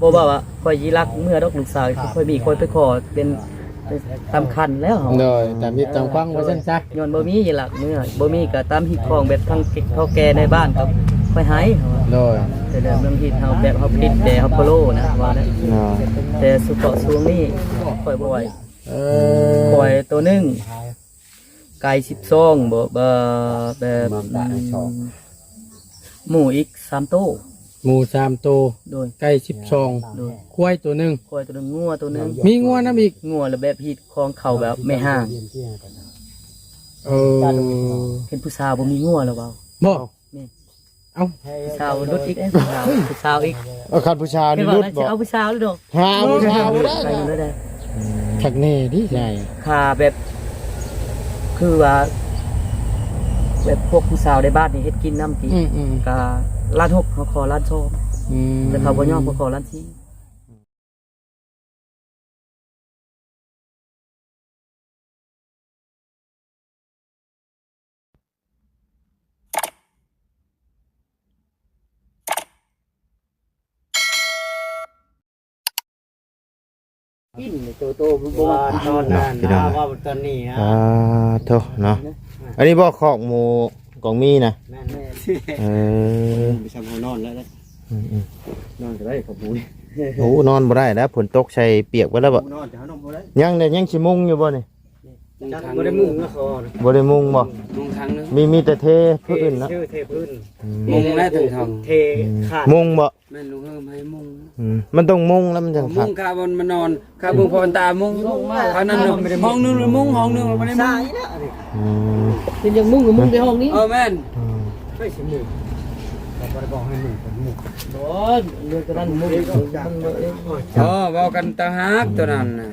ບໍ່ວ່າວ່າຂ້ອຍຊິລັກເມືອດອກລູກສາວ ຂ້ອຍມີຂ້ອຍໄປຂໍເປັນ ເປັນຕາມຄັນແລ້ວເຮົາ ໂດຍ ຕາມຮີດຕາມຄອງວ່າຊັ້ນຊະ ຍ້ອນບໍ່ມີຊິລັກເມືອ ບໍ່ມີກໍຕາມຮີດຄອງແບບທາງເຖົ້າແກ່ໃນບ້ານກໍຄ່ອຍໃຫ້ເຮົາວ່າ ໂດຍ ແຕ່ເລື່ອງຮີດເຮົາແບບເຮົາຜະລິດແດ່ເຮົາໂປໂລນະ ວ່າແລ້ວ ໂດຍ ແຕ່ສຸເພາະຊ່ວງນີ້ຂ້ອຍບໍ່ໄຫວ ເອີ ຂ້ອຍໂຕໜຶ່ງ ໄກ່ສິບສອງ ບໍ່ ບໍ່ ແບບ ໝູອີກສາມໂຕ ໝູສາມໂຕ ໂດຍ ໄກ່ສິບສອງ ໂດຍ ຄວາຍໂຕໜຶ່ງ ຄວາຍໂຕໜຶ່ງ ງົວໂຕໜຶ່ງ ມີງົວນຳອີກ ງົວລະແບບຮີດຄອງເຂົາແບບແມ່ຫ້າງ ເອີ ເຫັນຜູ້ສາວບໍ່ມີງົວລະເວົ້າ ບໍ່ ນີ້ ເອົ້າ ຜູ້ສາວຫຼຸດອີກເດ້ ຜູ້ສາວ ຜູ້ສາວອີກ ເອີ ຄັນຜູ້ສາວນີ້ຫຼຸດບໍ່ ເອົາຜູ້ສາວເລີຍດອກ ຫາຜູ້ສາວບໍ່ໄດ້ ໄປຢູ່ແລ້ວເດ້ ຄັກແນ່ຕິໃຫຍ່ ຄ່າແບບ ຄືວ່າ ແບບພວກຜູ້ສາວໃນບ້ານນີ້ເຮັດກິນນຳຕິ ອືມໆ ກະລ້ານຫົກ ເຮົາຂໍລ້ານສອງ ອືມ ແຕ່ເຂົາບໍ່ຍອມ ເຂົາຂໍລ້ານສີ່. ກິນໂຕໂຕບໍ່ວ່າຕອນນັ້ນ ເນາະ ວ່າຕອນນີ້ນະ ອ່າ ໂທເນາະ ອັນນີ້ບໍ່ຄອກໝູກອງມີນະ ແມ່ນໆ ເອີ ໄປຊ່ຳເຮົານອນແລ້ວ ອືມໆ ນອນກໍໄດ້ຂອບໝູ ໂອ້ ນອນບໍ່ໄດ້ແລ້ວ ຝົນຕົກໃສ່ປຽກເບິດແລ້ວບໍ່ ນອນແຕ່ເຮົານອນບໍ່ໄດ້ ຍັງແດ່ ຍັງຊິມຸງຢູ່ບໍ່ນີ້ ບໍ່ໄດ້ມຸງນະ ບໍ່ໄດ້ມຸງບໍ່ ມຸງຄັ້ງໜຶ່ງ ມີ ມີແຕ່ເທພື້ນເນາະ ເທພື້ນ ອືມ ມຸງແລ້ວເຖິງຫ້ອງ ເທ ອືມ ຂາດ ມຸງບໍ່ ແມ່ນລຸງເຮີມໃຫ້ມຸງ ອືມ ມັນຕ້ອງມຸງແລ້ວມັນຈັ່ງຄັກ ມຸງຄາບອນມານອນ ຄາເບິ່ງພໍຕາມຸງ ເທົ່ານັ້ນ ຫ້ອງໜຶ່ງມຸງ ຫ້ອງໜຶ່ງບໍ່ໄດ້ມຸງ ອືມ ເປັນຫຍັງມຸງກໍມຸງແຕ່ຫ້ອງນີ້ ເອີ ແມ່ນ ອືມ ໃຜຊິມຸງ ກໍບໍ່ໄດ້ບອກໃຫ້ມຸງ ກໍມຸງ ບໍ່ ເລື່ອງຕົວນັ້ນມຸງ ເອີ ເວົ້າກັນຕ່າງຫາກຕົວນັ້ນນະ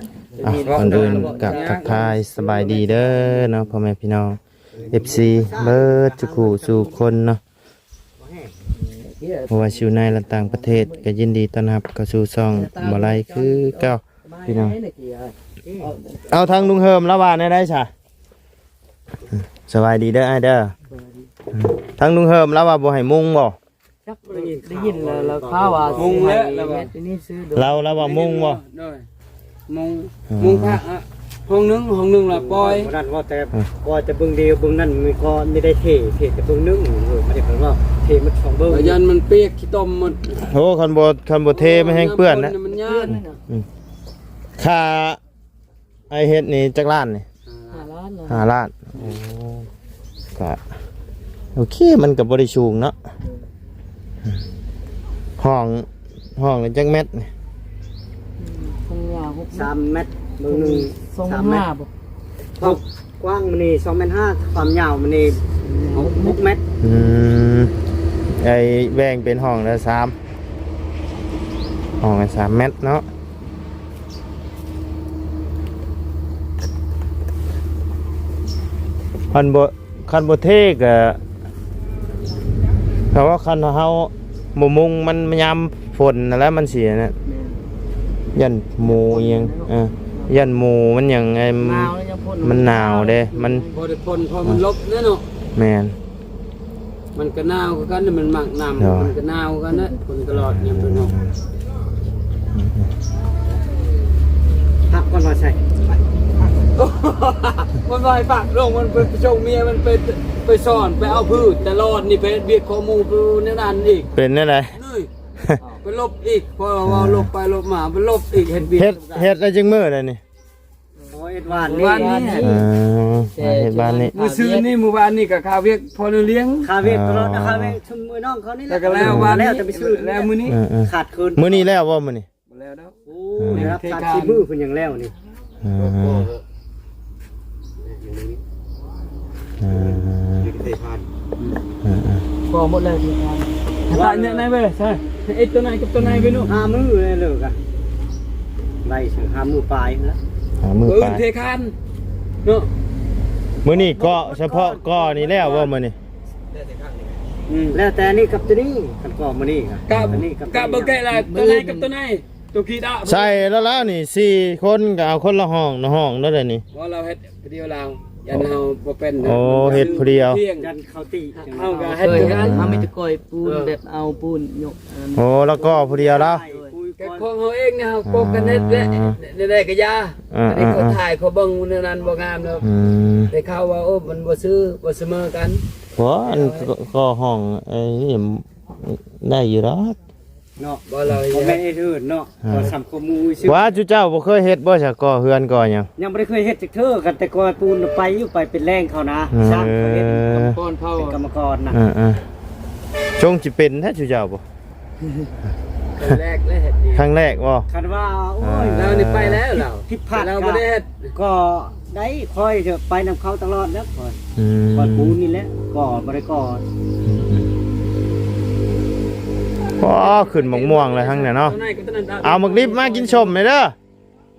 ອ່ະ ກ່ອນອື່ນກາບທັກທາຍສະບາຍດີເດີເນາະ ພໍ່ແມ່ພີ່ນ້ອງ ເອັຟຊີ ເບິດທຸກຜູ້ສູ່ຄົນເນາະ ບໍ່ວ່າຢູ່ໃນ ແລະ ຕ່າງປະເທດ ກໍຍິນດີຕ້ອນຮັບເຂົ້າສູ່ຊ່ອງບໍ່ໄລຄືເກົ່າ ພີ່ນ້ອງ ເອົາ ທາງລຸງເຮີມລາວວ່າແນວໃດຊະ? ສະບາຍດີເດີອ້າຍເດີ ທາງລຸງເຮີມລາວວ່າບໍ່ໃຫ້ມຸງບໍ່? ຈັກ ໄດ້ຍິນແລ້ວ ລາວຂ່າວວ່າ ມຸງແລ້ວ ລາວວ່າ ລາວ ລາວວ່າມຸງບໍ່? ໂດຍ ມຸງ ມຸງພະ ອາ ຫ້ອງໜຶ່ງ ຫ້ອງໜຶ່ງລະປ່ອຍ ບໍ່ນັ້ນວ່າແຕ່ ເອີ ວ່າແຕ່ເບິ່ງດຽວ ເບິ່ງນັ້ນມີກໍມີໄດ້ເທ ເທແຕ່ເບິ່ງໜຶ່ງ ເອີ ບໍ່ໄດ້ເພິ່ນວ່າເທໝົດສອງເບິ່ງ ຢ້ານມັນປຽກຂີ້ຕົມໝົດ ໂອ້ ຄັນບໍ່ ຄັນບໍ່ເທມັນແຮ່ງເປື້ອນນະ ມັນຢ້ານ ອືມ ຄ່າ ອ້າຍເຮັດນີ້ຈັກລ້ານນີ້? ຫ້າລ້ານ ຫ້າລ້ານ ໂອ້ ກະໂອເຄ ມັນກະບໍ່ໄດ້ສູງເນາະ ຫ້ອງ ຫ້ອງລະຈັກແມັດນີ້? ຄວາມຍາວຫົກແມັດ ສາມແມັດ ເບິ່ງໜຶ່ງ ສອງແມັດຫ້າບໍ່? ຄວາມກວ້າງມັນນີ້ສອງແມັດຫ້າ ຄວາມຍາວມັນນີ້ຫົກແມັດ ອືມ ໄອ້ແບ່ງເປັນຫ້ອງລະສາມ ຫ້ອງລະສາມແມັດເນາະ. ຄັນບໍ່ ຄັນບໍ່ເທກະ ເພາະວ່າຄັນເຮົາບໍ່ມຸງ ມັນຍາມຝົນຫັ້ນແຫຼະ ມັນຊິອັນນັ້ນ ຢ້ານໝູອີ່ຫຍັງ ເອີ ຢ້ານໝູມັນຫຍັງ ມັນໜາວເດ້ ມັນບໍ່ໄດ້ພົ້ນ ເພາະມັນຫຼົບແນ່ເນາະ ແມ່ນ. ມັນກະໜາວຄືກັນ ມັນມັກນ້ຳ ໂດຍ ມັນກະໜາວຄືກັນນະ ຄົນຕະຫຼອດຍາມເພິ່ນອອກ ອືມ ພັກກ່ອນວ່າໃສ່ ມັນວ່າໃຫ້ພັກລົງ ມັນໄປສົ່ງເມຍ ມັນໄປ ໄປສອນ ໄປເອົາພືດຕະຫຼອດນີ້ ໄປເຮັດວຽກຂໍໝູ່ ໄປແນວນັ້ນອີກ ເປັນແນວໃດ? ນີ້ ໄປຫຼົບອີກ ເພາະວ່າຫຼົບໄປຫຼົບມາ ໄປຫຼົບອີກ ເຮັດວຽກ ເຮັດ ເຮັດໄດ້ຈັກມື້ແລ້ວນີ້? ໂອ້ ເຮັດວານນີ້ ວານນີ້ ເອີ ເຮັດວານນີ້ ມື້ຊືນນີ້ ມື້ວານນີ້ກໍຄາວຽກພໍແນວລ້ຽງ ຄາວຽກຕະຫຼອດ ຄາວຽກຊຸມມື້ນ້ອງເຂົານີ້ແຫຼະ ແລ້ວກໍແລ້ວວານນີ້ ແລ້ວແຕ່ມື້ຊືນ ແລ້ວມື້ນີ້ ເອີ ຂາດຄືນ ມື້ນີ້ແລ້ວບໍ່ມື້ນີ້? ບໍ່ແລ້ວດອກ ໂອ້ ຍັງຮັບສາມສີ່ມື້ເພິ່ນຍັງແລ້ວນີ້ ເອີ ເອີ ເອີ ເອີ ພໍໝົດແລ້ວທີ່ທາງ ຕາຍເນຍນາຍເວີຍ ໃຊ່ ເອັດຕົວໃນກັບຕົວໃນໄປໜູ ຫ້າມື້ເລີກອະ ໄດ້ຊິຫ້າມື້ປາຍພຸ້ນລະ ຫ້າມື້ປາຍ ເອີ ເທຄານເນາະ ມື້ນີ້ເກາະ ສະເພາະເກາະນີ້ແລ້ວບໍ່ມື້ນີ້? ອືມ ແລ້ວແຕ່ນີ້ກັບຕົວນີ້ ຄັນເກາະມື້ນີ້ກະ ກະ ອັນນີ້ກັບ ກະເບິ່ງແກະລະ ຕົວໃນກັບຕົວໃນ ຕົວຂີດອະ ໃສ່ແລ້ວ ແລ້ວນີ້ສີ່ຄົນກໍເອົາຄົນລະຫ້ອງ ນະຫ້ອງເດີ ນີ້ ວ່າລາວເຮັດຜູ້ດຽວລາວ ຢ້ານເຮົາບໍ່ເປັນ ໂອ້ ເຮັດຜູ້ດຽວ ຢ້ານເຂົາຕິ ເຮົາກໍເຮັດຄືກັນ ເຮົາມີແຕ່ກ້ອຍປູນ ເອີ ແບບເອົາປູນຍົກອັນນັ້ນ ໂອ້ ລາວກໍຜູ້ດຽວລາວ ໂດຍ ປຸຍ ກໍຂອງເຮົາເອງນີ້ ເຮົາປົກກັນເຮັດແຫຼະ ອ່າ ແນວໃດກໍຢ່າ ອ່າ ອັນນີ້ເຂົາ ອ່າ ຖ່າຍ ເຂົາເບິ່ງແນວນັ້ນບໍ່ງາມດອກ ອືມ ໄດ້ຂ່າວວ່າ ໂອ້ ມັນບໍ່ຊື່ ບໍ່ສະເໝີກັນ ບໍ່ ອັນ ກໍ ກໍຫ້ອງໄອ້ນີ້ໄດ້ຢູ່ດອກ ເນາະ ບໍ່ລາວ ບໍ່ແມ່ນເຮັດເຮືອນເນາະ ອ່າ ກໍສ່ຳຄວາມໝູ່ຊື່ ວ່າ ຈຸເຈົ້າບໍ່ເຄີຍເຮັດບໍ່ ສະ ກໍ່ເຮືອນກໍ່ຫຍັງ? ຍັງບໍ່ໄດ້ເຄີຍເຮັດຈັກເທື່ອ ກັນແຕ່ກ່ອນປູນໄປຢູ່ ໄປເປັນແຮງເຂົານະ ເອີ ຊ່າງເຂົາເຮັດ ກຳມະກອນເຂົາ ເປັນກຳມະກອນນະ ເອີໆ ຊົງຊິເປັນແທ້ ຈຸເຈົ້າບໍ່? ຄັ້ງແລກເລີຍເຮັດນີ້ ຄັ້ງແລກບໍ່? ຄັນວ່າ ໂອ້ຍ ອ່າ ລາວນີ້ໄປແລ້ວລາວ ຜິດພາດ ລາວບໍ່ໄດ້ເຮັດ ກໍໄດ້ ຂ້ອຍຈະໄປນຳເຂົາຕະຫຼອດແລ້ວຂ້ອຍ ອືມ ຂ້ອຍປູນນີ້ແຫຼະ ກໍບໍ່ໄດ້ກໍ່ ອືມໆ ອໍ ຂຶ້ນໝາກມ່ວງແລ້ວທາງນັ້ນເນາະ ເອົາໝາກລິບມາກິນສົ້ມແດ່ເດີ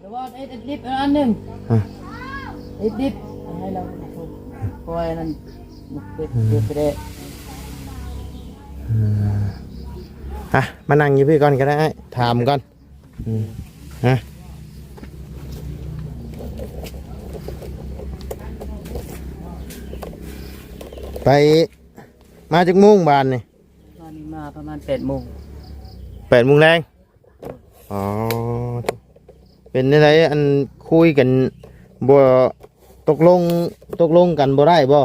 ແລ້ວວ່າເຮັດ ເຮັດລິບອັນໜຶ່ງ ຮະ ເຮັດລິບໃຫ້ລາວ ເພາະວ່ານັ້ນ ເຮັດ ເຮັດໄປແລ້ວ ອືມ ອ່ະ ມານັ່ງຢູ່ພີ້ກ່ອນກໍໄດ້ ຖາມກ່ອນ ອືມ ຮະ ໄປ ມາຈັກໂມງບາດນີ້? ຕອນນີ້ມາປະມານແປດໂມງ ແປດໂມງແລງ ອໍ ເປັນແນວໃດ ອັນ ຄຸຍກັນບໍ່ຕົກລົງ ຕົກລົງກັນບໍ່ໄດ້ບໍ່?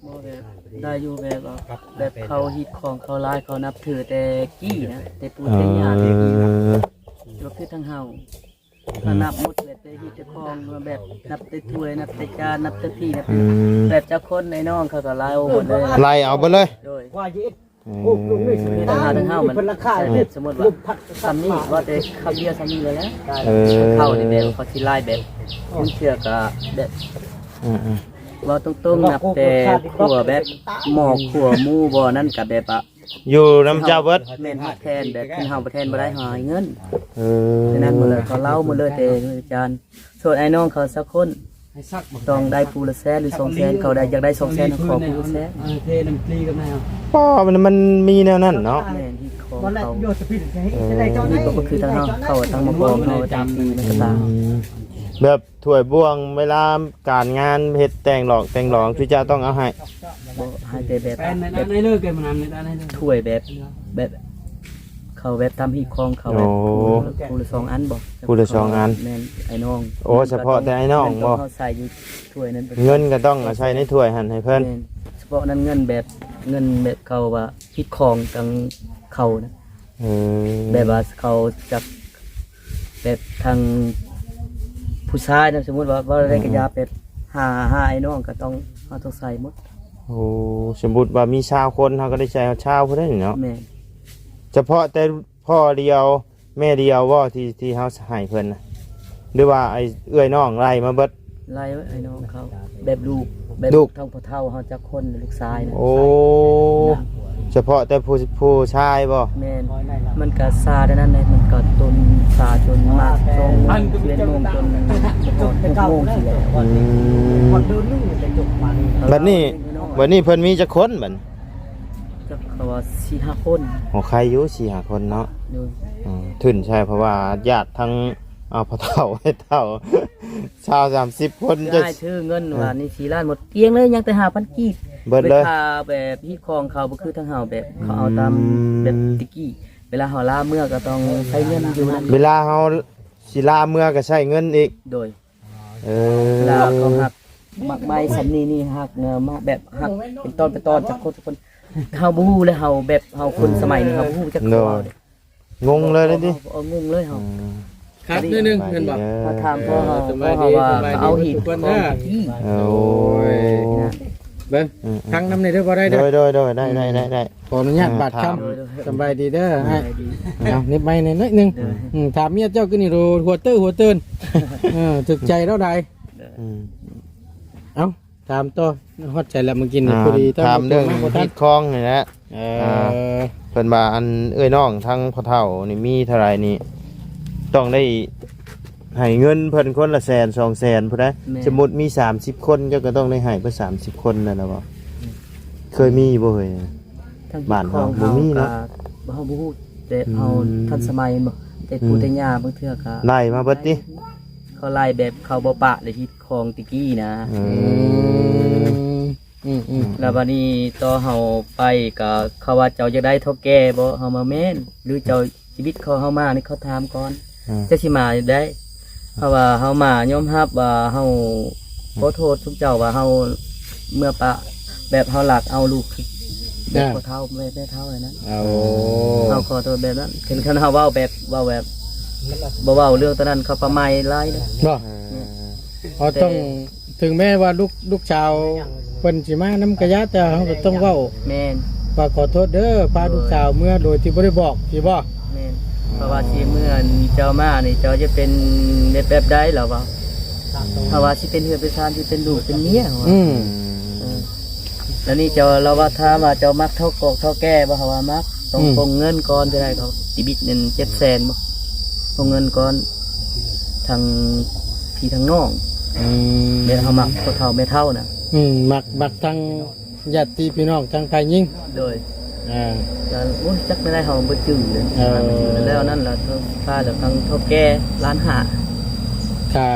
ບໍ່ ແບບໄດ້ຢູ່ ແບບວ່າ ແບບເຂົາຮີດຄອງເຂົາຫຼາຍ ເຂົານັບຖືແຕ່ກີ້ນະ ແຕ່ປູ່ແຕ່ຍ່າ ເອີ ແຕ່ກີ້ນະ ບໍ່ຄືທາງເຮົາ ຖ້ານັບໝົດແບບແຕ່ຮີດແຕ່ຄອງ ແບບນັບແຕ່ຖ້ວຍ ນັບແຕ່ຈານ ນັບແຕ່ພີ້ ນັບແຕ່ ອືມ ແບບເຈົ້າຄົນໄອ້ນ້ອງເຂົາກໍໄລ່ເອົາໝົດເລີຍ ໄລ່ເອົາເບິດເລີຍ ໂດຍ ອືມ ແຕ່ຖ້າທາງເຮົາມັນ ເປັນລາຄາ ແບບສົມມຸດວ່າ ສຳນີ້ ວ່າແຕ່ຄຳດຽວສຳນີ້ແລ້ວແຫຼະ ເອີ ເຂົານີ້ແບບເຂົາຊິລາຍແບບ ບາງເທື່ອກໍແບບ ອືມໆ ເວົ້າຕົງໆ ນັບແຕ່ຄົວແບບໝໍ້ຄົວໝູ່ບໍ່ ນັ້ນກໍແບບວ່າ ຢູ່ນຳເຈົ້າເບິດ ແມ່ນ ຮັບແທນ ແບບຄັນເຮົາບໍ່ແທນບໍ່ໄດ້ ເຮົາໃຫ້ເງິນ ເອີ ນັ້ນໝົດເລີຍ ເຂົາເລົ່າໝົດເລີຍ ແຕ່ອາຈານ ສ່ວນອ້າຍນ້ອງເຂົາຊາວຄົນ ຕ້ອງໄດ້ຜູ້ລະແສນ ຫຼື ສອງແສນ ເຂົາໄດ້ ຢາກໄດ້ສອງແສນ ຂໍຜູ້ລະແສນ ເອີ ເທນ້ຳຕີກັນແລ້ວ ອໍ ມັນ ມັນມີແນວນັ້ນເນາະ ແມ່ນ ຮີດຄອງເຂົາ ເອີ ນີ້ກໍບໍ່ຄືທາງເຮົາ ເຂົາທາງໝາກອງ ເຮົາທາງທີ່ມັນກໍຕ່າງ ອືມ ແບບຖ້ວຍບ່ວງ ເວລາການງານເຮັດແຕ່ງຫຼອກແຕ່ງຫຼອງ ຄືເຈົ້າຕ້ອງເອົາໃຫ້ ບໍ່ ໃຫ້ແຕ່ແບບ ແບບຖ້ວຍແບບ ແບບ ເຂົາແບບຕາມຮີດຄອງເຂົາ ແບບ ໂອ້ ຜູ້ລະ ຜູ້ລະສອງອັນບໍ່ ຜູ້ລະສອງອັນ ແມ່ນ ອ້າຍນ້ອງ ໂອ້ ສະເພາະແຕ່ອ້າຍນ້ອງບໍ່ ເງິນຕ້ອງເອົາໃສ່ຢູ່ຖ້ວຍນັ້ນ ເງິນກໍຕ້ອງເອົາໃສ່ໃນຖ້ວຍຫັ້ນໃຫ້ເພິ່ນ ແມ່ນ ສະເພາະນັ້ນເງິນແບບ ເງິນແບບເຂົາວ່າຮີດຄອງທາງເຂົານະ ເອີ ແບບວ່າເຂົາຈະ ແບບທາງຜູ້ຊາຍນະ ສົມມຸດວ່າ ເວົ້າໄດ້ກໍຢ່າ ອືມ ແບບ ຫາ ຫາອ້າຍນ້ອງກໍຕ້ອງ ເຮົາຕ້ອງໃສ່ໝົດ ໂອ້ ສົມມຸດວ່າມີຊາວຄົນ ເຮົາກໍໄດ້ໃສ່ຊາວຜູ້ໃດເນາະ ແມ່ນ ສະເພາະແຕ່ພໍ່ດຽວແມ່ດຽວບໍ່ ທີ່ ທີ່ເຮົາໃຫ້ເພິ່ນນະ ຫຼືວ່າໄອ້ເອື້ອຍນ້ອງໄລ່ມາເບິດ? ໄລ່ເອື້ອຍນ້ອງເຂົາ ແບບລູກ ແບບລູກ ທາງພໍ່ເຖົ້າເຮົາຈັກຄົນ ລູກຊາຍນະ ໂອ້ ສະເພາະແຕ່ຜູ້ ຜູ້ຊາຍບໍ່? ແມ່ນ ມັນກະຊາແນວນັ້ນແຫຼະ ມັນກະຈົນຊາຈົນມາສອງໂມງ ສິບເອັດໂມງ ຈົນຮອດຫົກໂມງຊີ້ແຫຼະ ອືມ ບັດນີ້ ບັດນີ້ເພິ່ນມີຈັກຄົນບັດນີ້? ຈັກເຂົາວ່າສີ່ຫ້າຄົນ ໂອ້ ໃຄຢູ່ສີ່ຫ້າຄົນເນາະ ໂດຍ ອືມ ທຶນໃຊ້ ເພາະວ່າຍາດທັງ ເອົາ ພໍ່ເຖົ້າ ແມ່ເຖົ້າ ຊາວສາມສິບຄົນ ຈະ ຈະໃຫ້ຖືເງິນວ່ານີ້ສີ່ລ້ານ ໝົດກ້ຽງເລີຍ ຍັງແຕ່ຫ້າພັນກີບ ເບິດເລີຍ ໄປຄ່າແບບຮີດຄອງເຂົາ ບໍ່ຄືທາງເຮົາ ແບບເຂົາເອົາຕາມ ອືມ ແບບແຕ່ກີ້ ເວລາເຮົາລາເມືອກໍຕ້ອງໃຊ້ເງິນຢູ່ນຳ ເວລາເຮົາຊິລາເມືອກໍໃຊ້ເງິນອີກ ໂດຍ ເອີ ເວລາເຂົາຫັກໝາກໄມ້ສ່ຳນີ້ນີ້ ຫັກເນາະ ມາແບບຫັກເປັນຕອນເປັນຕອນ ຈັກຄົນ ຈັກຄົນ ເຮົາບໍ່ຮູ້ເລີຍ ເຮົາແບບເຮົາຄົນສະໄໝນີ້ ເຮົາບໍ່ຮູ້ຈັກ ໂດຍ ເຂົາເວົ້າເດ້ ງົງເລີຍເດ້ຕິ ເອີ ງົງເລີຍເຮົາ ອືມ ຄັກໜ້ອຍໜຶ່ງແມ່ນບໍ່? ມາຖາມພໍ່ເຮົາ ເອີ ສະບາຍດີ ພໍ່ເຮົາວ່າ ສະບາຍດີ ເອົາຫີບ ທຸກຄົນເດີ ຂອງທີ່ ໂອ້ຍ ນະ ເບິ່ງ ອືມໆ ທັງນຳນີ້ເດີ ບໍ່ໄດ້ເດີ ໂດຍໆ ໂດຍ ໄດ້ ອືມ ໄດ້ ໄດ້ ໄດ້ ຂໍອະນຸຍາດບາດຄຳ ໂດຍໆ ສະບາຍດີເດີ ສະບາຍດີ ເອົາ ນິບໄມ້ໜ້ອຍໜຶ່ງ ໂດຍ ອືມ ຖາມເມຍເຈົ້າຄືນີ້ ໂດຍ ຫົວເຕີຫົວເຕີນ ເອີ ຖືກໃຈລາວໃດ ໂດຍ ອືມ ເອົ້າ ຖາມຕໍ່ ຮອດໃສລະມື້ກີ້ນີ້ ອ່າ ພໍດີ ຖາມເລື່ອງຮີດຄອງນີ້ແຫຼະ ເອີ ອ່າ ເພິ່ນວ່າ ອັນ ເອື້ອຍນ້ອງທາງພໍ່ເຖົ້ານີ້ມີເທົ່າໃດນີ້ ຕ້ອງໄດ້ໃຫ້ເງິນເພິ່ນຄົນລະແສນສອງແສນພຸ້ນໃດ໋ ແມ່ນ ສົມມຸດມີສາມສິບຄົນ ເຈົ້າກໍຕ້ອງໄດ້ໃຫ້ເພິ່ນສາມສິບຄົນນັ້ນລະບໍ່? ແມ່ນ ເຄີຍມີຢູ່ບໍ່ເຮີ້ຍ? ທາງບ້ານເຮົາບໍ່ມີເນາະ ເຮົາບໍ່ຮູ້ ແຕ່ເຮົາ ອືມ ທັນສະໄໝແມ່ນບໍ່? ແຕ່ປູ່ ອືມ ແຕ່ຍ່າບາງເທື່ອກໍໄລ່ມາເບິດຕິ ເຂົາໄລ່ແບບເຂົາບໍ່ປະເລີຍ ຮີດຄອງແຕ່ກີ້ນະ ເອີ ອືມ ອືມໆ ແລ້ວບາດນີ້ຕໍ່ເຮົາໄປກໍເຂົາວ່າ ເຈົ້າຢາກໄດ້ເຖົ້າແກ່ບໍ່? ເຮົາວ່າແມ່ນ ຫຼືເຈົ້າ ຊີວິດຂອງເຮົາມານີ້ ເຂົາຖາມກ່ອນ ອ່າ ຈະຊິມາໄດ້ ເພາະວ່າເຮົາມາຍອມຮັບວ່າເຮົາ ອ່າ ຂໍໂທດຊຸມເຈົ້າວ່າເຮົາເມືອປະ ແບບເຮົາລັກເອົາລູກ ແບບ ອ່າ ພໍ່ເຖົ້າແມ່ ແມ່ເຖົ້ານັ້ນ ໂອ້ ເຮົາຂໍໂທດແບບນັ້ນ. ຄັນ ຄັນເຮົາເວົ້າແບບ ເວົ້າແບບ ບໍ່ເວົ້າເລື່ອງຕົວນັ້ນ ເຂົາປະໄໝຫຼາຍເດ້ ບໍ່ ເຮົາຕ້ອງ ແຕ່ ເຖິງແມ້ວ່າລູກ ລູກສາວເພິ່ນຊິມານຳກະຢາ ແຕ່ເຮົາກໍຕ້ອງເວົ້າ ແມ່ນ ວ່າຂໍໂທດເດີ ພາ ໂດຍ ລູກສາວເມືອໂດຍທີ່ບໍ່ໄດ້ບອກ ຊິບໍ່ ແມ່ນ ເພາະວ່າຊິເມືອນີ້ເຈົ້າມານີ້ ເຈົ້າຈະເປັນແບບ ແບບໃດລະວ່າ ເພາະວ່າຊິເປັນເຮືອນເປັນຊານ ຊິເປັນລູກເປັນເມຍ ອືມ ເອີ ແລ້ວນີ້ເຈົ້າ ລາວວ່າ ຖາມວ່າເຈົ້າມັກເຖົ້າກອກເຖົ້າແກ່ບໍ່? ເຮົາວ່າມັກ ຕ້ອງ ອືມ ສົ່ງເງິນກ່ອນເທົ່າໃດ ເຂົາ ຊີວິດນັ້ນ ເຈັດແສນບໍ່? ສົ່ງເງິນກ່ອນ ທັງພີ່ທັງນ້ອງ ອືມ ແມ່ນເຮົາມັກພໍ່ເຖົ້າແມ່ເຖົ້ານະ ອືມ ມັກ ມັກທັງຍາດຕິພີ່ນ້ອງ ທັງຝ່າຍຍິງ ໂດຍ ອ່າ ກໍ ໂອ້ຍ ຈັກແນວໃດເຮົາບໍ່ຈື່ເລີຍ ເອີ ແລ້ວນັ້ນລະ ພາແລ້ວທັງເຖົ້າແກ່ລ້ານຫ້າ ຄ່າ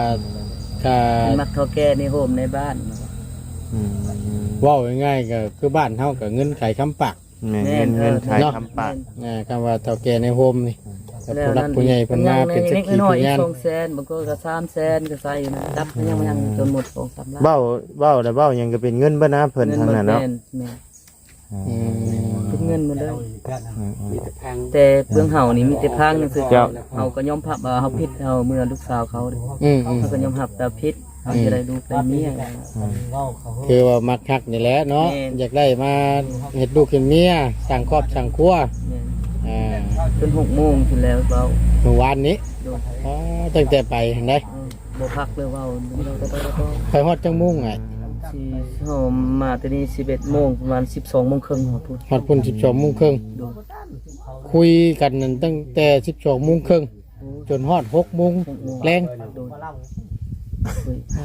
ຄ່າ ມັກເຖົ້າແກ່ໃນໂຮມໃນບ້ານ ອືມ ເວົ້າງ່າຍໆ ກໍຄືບ້ານເຮົາກໍເງິນໄຂຄຳປາກ ແມ່ນ ແມ່ນ ເງິນ ເອີ ເງິນໄຂ ເນາະ ຄຳປາກ ແມ່ນ ອ່າ ຄຳວ່າເຖົ້າແກ່ໃນໂຮມນີ້ ແລ້ວນັ້ນ ຜູ້ຫຼັກຜູ້ໃຫຍ່ເພິ່ນມາເປັນສັກຂີພະຍານ ໜ້ອຍໆ ສອງແສນ ບາງຄົນກໍສາມແສນ ກໍໃສ່ຢູ່ນັ້ນ ຈັບຍັງ ຍັງ ອືມ ຈົນໝົດສອງສາມລ້ານ ເວົ້າ ເວົ້າແລ້ວເວົ້າຫຍັງກໍເປັນເງິນເບິດນະ ເພິ່ນ ແມ່ນ ທາງນັ້ນເນາະ ແມ່ນ ອືມ ເປັນເງິນໝົດເລີຍ ອືມ ອືມ ແຕ່ເບື້ອງເຮົານີ້ມີແຕ່ພັງຊື່ ເຈົ້າ ເຮົາກໍຍອມຮັບວ່າເຮົາຜິດ ເຮົາເມືອລູກສາວເຂົາ ອືມ ອືມ ເຮົາກໍຍອມຮັບແຕ່ຜິດ ເຮົາຈະໄດ້ລູກໄດ້ເມຍ ອືມ ຄືວ່າມັກຮັກນີ້ແຫຼະເນາະ ແມ່ນ ຢາກໄດ້ມາເຮັດລູກເຮັດເມຍ ສ້າງຄອບສ້າງຄົວ ແມ່ນ ອ່າ ຈົນຫົກໂມງພຸ້ນແລ້ວເວົ້າ ມື້ວານນີ້ ໂດຍ ອໍ ຕັ້ງແຕ່ໄປຫັ້ນໃດ ເອີ ບໍ່ພັກເລີຍເວົ້າ ໄປຮອດຈັກໂມງອ້າຍ? ຊິ ເຮົາມາແຕ່ນີ້ສິບເອັດໂມງ ປະມານສິບສອງໂມງເຄິ່ງຮອດພຸ້ນ ຮອດພຸ້ນສິບສອງໂມງເຄິ່ງ ໂດຍ ຄຸຍກັນນັ້ນຕັ້ງແຕ່ສິບສອງໂມງເຄິ່ງ ຈົນຮອດຫົກໂມງ ຫົກໂມງແລງ ໂດຍ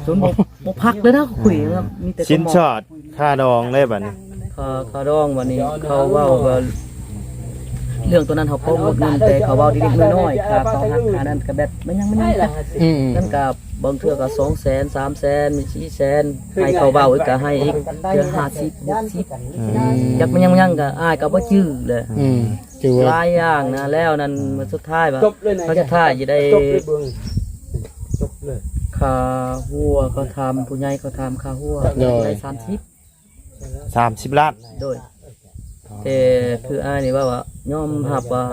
ຈົນບໍ່ ບໍ່ພັກເລີຍນະ ຄຸຍ ມີແຕ່ ຊິນຊອດ ຄ່າດອງເດ້ບັດນີ້ ຄ່າ ຄ່າດອງບັດນີ້ ເຂົາເວົ້າວ່າ ເລື່ອງຕົວນັ້ນເຮົາປ້ອງໝົດເງິນ ແຕ່ເຂົາເວົ້າເລັກໆນ້ອຍໆ ຄ່າເຂົາຫັກ ຄ່ານັ້ນກໍແບບ ມັນຍັງ ມັນຍັງ ອືມ ນັ້ນກໍບາງເທື່ອກໍສອງແສນ ສາມແສນ ສີ່ແສນ ໃຫ້ເຂົາເວົ້າອີກກໍໃຫ້ອີກ ເທື່ອຫ້າສິບ ຫົກສິບ ອືມ ຈັກມັນຍັງ ມັນຍັງ ກໍອ້າຍກໍບໍ່ຈື່ແຫຼະ ອືມ ຖືວ່າຫຼາຍຢ່າງນະ ແລ້ວນັ້ນ ມື້ສຸດທ້າຍວ່າ ເຂົາສຸດທ້າຍຈະໄດ້ ຈົບເລີຍ ຄ່າຫົວ ເຂົາຖາມ ຜູ້ໃຫຍ່ເຂົາຖາມຄ່າຫົວ ໂດຍ ໄດ້ສາມສິບ ສາມສິບລ້ານ ໂດຍ ແຕ່ຄືອ້າຍນີ້ເວົ້າວ່າ ຍອມຮັບວ່າ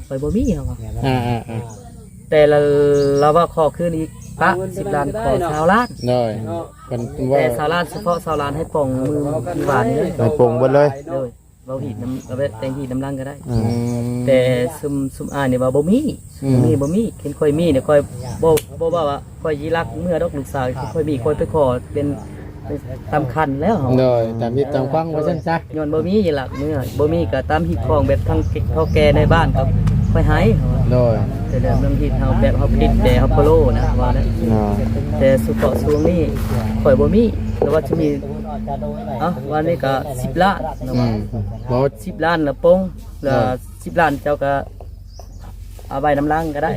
ຂ້ອຍບໍ່ມີ ເຮົາວ່າ ອ່າໆໆ ແຕ່ລະ ລາວວ່າຂໍຄືນອີກປະສິບລ້ານ ຂໍຊາວລ້ານ ໂດຍ ເພິ່ນ ແຕ່ຊາວລ້ານ ສະເພາະຊາວລ້ານໃຫ້ປ່ອງມື້ວານນີ້ ໃຫ້ປ່ອງເບິດເລີຍ ໂດຍ ເວົ້າຮີດນຳ ເອົາແບບແຕ່ງຮີດນຳຫຼັງກໍໄດ້ ອືມ ແຕ່ຊຸມ ຊຸມອ້າຍນີ້ວ່າບໍ່ມີ ອືມ ບໍ່ມີ ບໍ່ມີ ຄັນຂ້ອຍມີນີ້ ຂ້ອຍບໍ່ ບໍ່ເວົ້າວ່າ ຂ້ອຍຊິລັກເມືອດອກລູກສາວ ຂ້ອຍມີ ຂ້ອຍໄປຂໍເປັນ ເປັນຕາມຄັນແລ້ວ ໂດຍ ຕາມຮີດຕາມຄວາງວ່າຊັ້ນຊະ ຍ້ອນບໍ່ມີຫຼັກເມືອ ບໍ່ມີກໍຕາມຮີດຄອງ ແບບທາງເຖົ້າແກ່ໃນບ້ານກໍຄ່ອຍໃຫ້ ໂດຍ ແຕ່ເລື່ອງຮີດເຮົາ ແບບເຮົາຜິດ ແຕ່ເຮົາບໍ່ໂລນະ ວ່າແລ້ວ ໂດຍ ແຕ່ສຸເພາະຊ່ວງນີ້ຂ້ອຍບໍ່ມີ ແຕ່ວ່າຊິມີ ເອົ້າ ວ່ານີ້ກໍສິບລ້ານ ອືມ ບໍ່ ສິບລ້ານລະປົງ ລະ ໂດຍ ສິບລ້ານເຈົ້າກໍ ເອົາໄວ້ນຳຫຼັງກໍໄດ້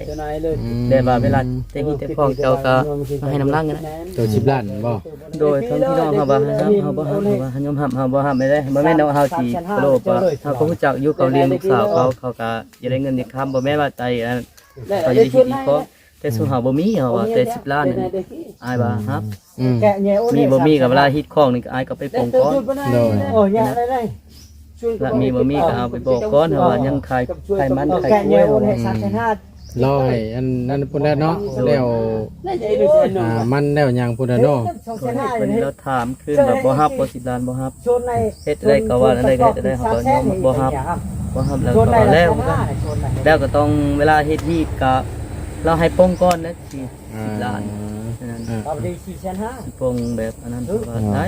ອືມ ແບບວ່າເວລາແຕ່ງຮີດແຕ່ງຄອງເຈົ້າກໍເອົາໃຫ້ນຳຫຼັງກໍໄດ້ ໂຕສິບລ້ານບໍ່? ໂດຍ ທັງພີ່ນ້ອງເຮົາວ່າເຮົາ ເຮົາບໍ່ຮັບ ເຮົາວ່າເຮົາຍອມຮັບ ເຮົາບໍ່ຮັບໄດ້ ບໍ່ແມ່ນວ່າເຮົາຊິໂລບ ເຮົາກໍຮູ້ຈັກຢູ່ ເຂົາລ້ຽງລູກສາວເຂົາ ເຂົາກໍຢາກໄດ້ເງິນໄດ້ຄຳ ບໍ່ແມ່ນວ່າໃຈອັນ ເຂົາຈະໄດ້ຄິດອີກເພາະ ແຕ່ຊຸມເຮົາບໍ່ມີ ເຮົາວ່າແຕ່ສິບລ້ານນີ້ ອ້າຍວ່າຮັບ ອືມ ມີບໍ່ມີກໍເວລາຮີດຄອງນີ້ ອ້າຍກໍໄປປົງກ່ອນ ໂດຍ ລະມີບໍ່ມີກໍເອົາໄປບອກກ່ອນ ເຮົາວ່າຍັງຂາຍ ຂາຍມັນຂາຍກລ້ວຍ ອືມ ລໍໃຫ້ອັນນັ້ນພຸ້ນແຫຼະເນາະ ແລ້ວ ອ່າ ມັນແລ້ວຫຍັງພຸ້ນແຫຼະເນາະ ເພິ່ນລະຖາມຄືນວ່າບໍ່ຮັບບໍ່ ສິບລ້ານບໍ່ຮັບ ເຮັດໄດ້ກໍວ່າໄດ້ ເຮັດໄດ້ເຮົາກໍຍອມບໍ່ຮັບ ບໍ່ຮັບແລ້ວກໍວ່າແລ້ວ ແລ້ວກໍຕ້ອງເວລາເຮັດຮີດກໍລາວໃຫ້ປົງກ່ອນນະ ສິບ ສິບລ້ານ ອ່າ ຊິປົງແບບອັນນັ້ນ ເອີ ວ່າໄດ້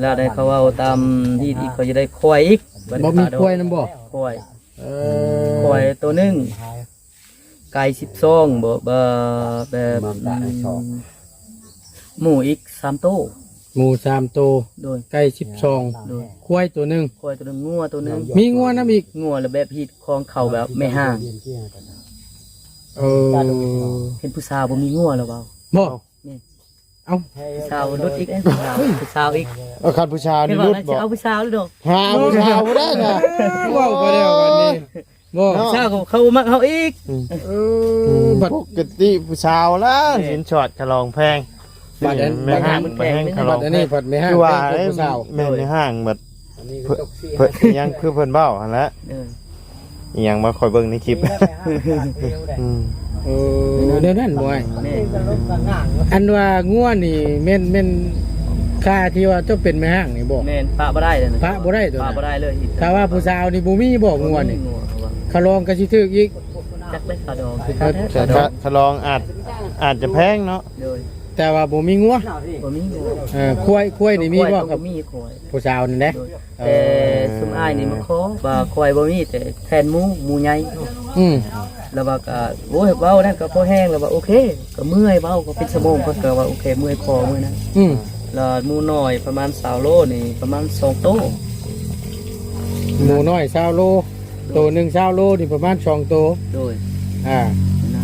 ລະໄດ້ເຂົາເວົ້າຕາມຮີດອີກ ເຂົາຈະໄດ້ຄວາຍອີກ ບໍ່ມີຄວາຍນຳບໍ່? ຄວາຍ ເອີ ຄວາຍໂຕໜຶ່ງ ໄກ່ສິບສອງ ບໍ່ ແບບ ໝູອີກສາມໂຕ ໝູສາມໂຕ ໂດຍ ໄກ່ສິບສອງ ໂດຍ ຄວາຍໂຕໜຶ່ງ ຄວາຍໂຕໜຶ່ງ ງົວໂຕໜຶ່ງ ມີງົວນຳອີກ ງົວລະແບບຮີດຄອງເຂົາແບບແມ່ຫ້າງ ເອີ ເຫັນຜູ້ສາວບໍ່ມີງົວລະເວົ້າ ບໍ່? ແມ່ນ ເອົ້າ ຜູ້ສາວຫຼຸດອີກ ເອີ ຜູ້ສາວອີກ ເອີ ຄັນຜູ້ສາວນີ້ຫຼຸດບໍ່? ເອົາຜູ້ສາວເລີຍເນາະ ຫາຜູ້ສາວບໍ່ໄດ້ນະ ເວົ້າໄປແລ້ວບັດນີ້ ບໍ່ ເນາະ ສາວກໍເຂົາມັກເຮົາອີກ ອືມ ເອີ ອືມ ບັດ ປົກກະຕິຜູ້ສາວລະ ແມ່ນ ສິນສອດຂະຫຼອງແພງ ບັດອັນ ແມ່ນ ບັດອັນ ບັດແຮງຂະຫຼອງ ບັດອັນນີ້ ແພງ ບັດແມ່ຫ້າງ ຄືວ່າ ບັດຜູ້ສາວ ແມ່ນແມ່ຫ້າງບັດ ອັນນີ້ກໍຕົກສີ່ ເພິ່ນ ຫາ ອີຫຍັງຄືເພິ່ນເວົ້າຫັ້ນແຫຼະ ເອີ ອີຫຍັງວ່າຂ້ອຍເບິ່ງໃນຄລິບ ອືມ ເອີ ແນວນັ້ນບໍ່ອ້າຍ ແມ່ນ ອັນວ່າງົວນີ້ແມ່ນ ແມ່ນຄ່າທີ່ວ່າເຈົ້າເປັນແມ່ຫ້າງນີ້ບໍ່ ແມ່ນ ປະບໍ່ໄດ້ເລີຍນະ ປະບໍ່ໄດ້ໂຕນັ້ນ ປະບໍ່ໄດ້ເລີຍ ຖ້າວ່າຜູ້ສາວນີ້ບໍ່ມີບໍ່ງົວນີ້ ບໍ່ມີງົວ ຂະຫຼອງກໍຊິຖືກອີກ ຈັກເດ້ຂະດອງ ຂະ ຂະ ຂະດອງອາດ ອາດຈະແພງເນາະ ໂດຍ ແຕ່ວ່າບໍ່ມີງົວ ບໍ່ມີງົວ ເອີ ຄວາຍ ຄວາຍນີ້ມີບໍ່ ຄວາຍກໍບໍ່ມີຄວາຍ ຜູ້ສາວນັ້ນເດ້ ໂດຍ ເອີ ແຕ່ຊຸມອ້າຍນີ້ມາຂໍວ່າຄວາຍບໍ່ມີ ແຕ່ແທນໝູ ໝູໃຫຍ່ ອືມ ລະວ່າກໍ ໂອ້ຍ ເວົ້ານັ້ນກໍພໍແຮງ ລະວ່າໂອເຄ ກໍເມື່ອຍເວົ້າ ກໍເປັນຊົ່ວໂມງ ເພິ່ນກໍວ່າໂອເຄ ເມື່ອຍຄໍມື້ນັ້ນ ອືມ ລະໝູນ້ອຍປະມານຊາວໂລນີ້ ປະມານສອງໂຕ ໝູນ້ອຍຊາວໂລ ໂຕໜຶ່ງຊາວໂລນີ້ປະມານສອງໂຕ ໂດຍ ອ່າ ນະ